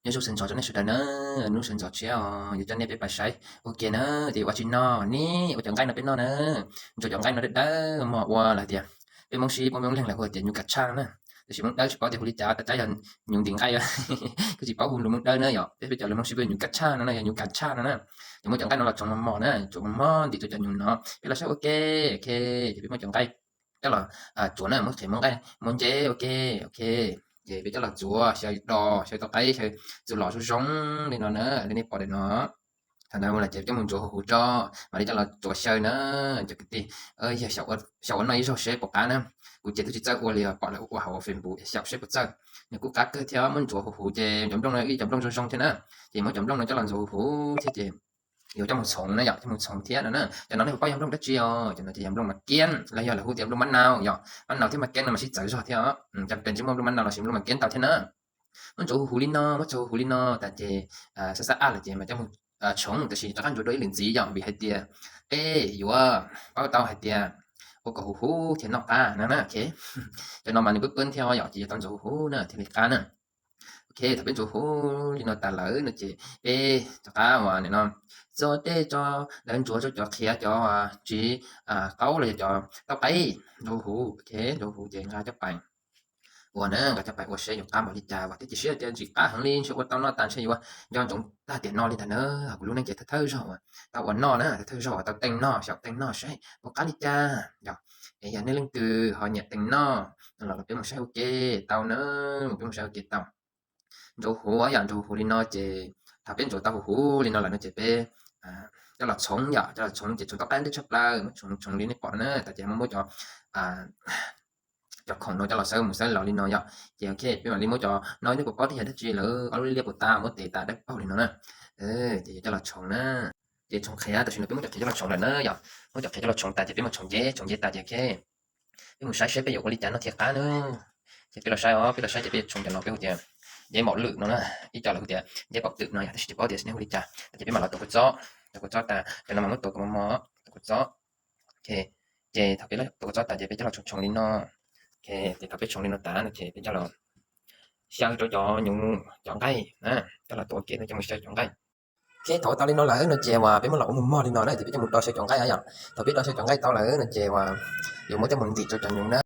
Nyob zoo sawv ntxov rau nej sawv daws na, hnub sawv ntxov tshiab os, yuav coj nej peb pais saib ua ke na, ces ua tsis no ne, ua cov nqaij no peb noj na, ntsuas cov nqaij no dawb dawb mos ua lawm tias peb Hmoob sib puab Hmoob leeg lawv hu tias nyuv kav tshaj no na, tiam sis Hmoob dawb tsis paub tias hu li cas, tab tab yog nyuv ntim nqaij, kuj tsis paub hu lus Hmoob dawb na yom, peb peb cov lus Hmoob sib puab nyuv kav tshaj no na, yog nyuv kav tshaj no na. Ces muab cov nqaij no los tsuav mos mos na, tsuav mos mos ntim rau cov nyuv no, peb los saib ua ke, ok, ces peb muab cov nqaij coj los tsuav na, muab qhwv muab nqaij muab nceb ua ke, ok, ces peb coj los txuas xyaw dos xyaw tau qaib xyaw txuj lom zoo zoo li no na, li nej pom daim no. Thaum ntawd mus lawm ces coj mus ntxuav huv huv tso, mam li coj los txuas xyaw na, cov kwv tij. Yog xyaum ua noj ib zaug seb puas qab na, kuv ces twb tsis txawj ua li os, pom lawv ua hauv Facebook xyaum seb puas txawj. Nws kuj qab kawg thiab, muab ntxuav huv huv ces cov nplooj no ib cov nplooj zoo zoo thiab na, ces muab cov nplooj no coj los ntxuav huv huv thiab ces yuav coj mus txhoov na yom, coj mus txhoov thiab no na. Cov no nej puas paub yog nplooj dab tsi os? Cov no ces yog nplooj mas kiab los yog lawv hu tias nplooj mab nau yom, mab nau thiab mas kiab no mas sib txawv zog thiab os, cas pes tsis muaj nplooj mab nau los sis nplooj mas kiab ntau thiab na. Muab ntxuav huv huv li no, muab ntxuav huv huv li no tas ces xab xab aj lawm ces mas coj mus txhoov, tab sis rov qab ntxuav dua ib lwm ntxiv yom, vim hais tias peb yuav paub tau hais tias ua kom huv huv thiaj noj qab no na, ok. Cov no mas nws pwb pwb thiab yom, ces yuav tau ntxuav huv huv na thiaj li qab na. Ok, thaum peb ntxuav huv li no tas lawm no ces peb rov qab uas nim no txo tej tso, lawv ntxuav rau cov qhiav cov txiv qaub los yog cov tauj qaib, ntxuav huv, ok, ntxuav huv ces nqa coj pais ua na, nqa coj pais ua seb yuav qab npaum li cas, vam thiab cia siab tias ntshe qab heev li, ntshe ua tau noj tas ntshe yuav nco ntsoov tag tiam no li ntag na. Kuv lub neej ces thawj thawj zaug uas tau ua noj na, thawj thawj zaug uas tau teej noj, xyaum teej noj saib puas qab li cas yom. Es yog nej leej twg ho nyiam teej noj no los peb mus saib ua ke tau na, peb mus saib ua ke tau. Ntxuav huv yom, ntxuav huv li no ces thaum peb ntxuav tau huv huv li no lawm no ces peb coj los txhoov yom, coj los txhoov ces txhoov tau qab ntej tshaj plaws, muab txhoov txhoov li nej pom no na, tas ces muab muab cov cov khoom no coj los xawb mus xawb los li no yom. Ces ok, peb mam li muab cov no nej puas paub tias yog dab tsi lawm, ob lub liab puas tas muab tes tas dawb paug li no na. Ces yuav coj los txhoov na. Ces txhoov qhiav, tam sim no peb muab cov qhiav coj los txhoov lawm na yom. Muab cov qhiav coj los txhoov tas ces peb mus txhoov nceb, txhoov nceb tas ces ok, peb mus saib seb peb yuav ua li cas noj thiaj qab na. Ces peb los saib os, peb los saib ces peb yuav txhoov cov no peb hu tias nceb maum lwm no na, ib co lawv hu tias nceb paum twm no yom, tab sis tsis paub tias nej hu li cas. Ces peb mam los tuav kua txob, tuav kua txob tas cov no mas muab tuav kom mos mos, tuav kua txob. Ok, ces thaum peb tuav kua txob tas ces peb coj los txhoov txhoov li no. Ok, ces thaum peb txhoov li no tas no ces peb coj los xyaw rau cov nyuv cov nqaij na, coj los tuav kev no coj mus xyaw cov nqaij. Ok, thaum ua tau li no lawm no ces uas peb muab los ua mos mos li no na ces peb coj mus do xyaw cov nqaij yom. Thaum peb do xyaw cov nqaij tau lawm no ces uas yuav muab coj mus ntim rau cov nyuv na.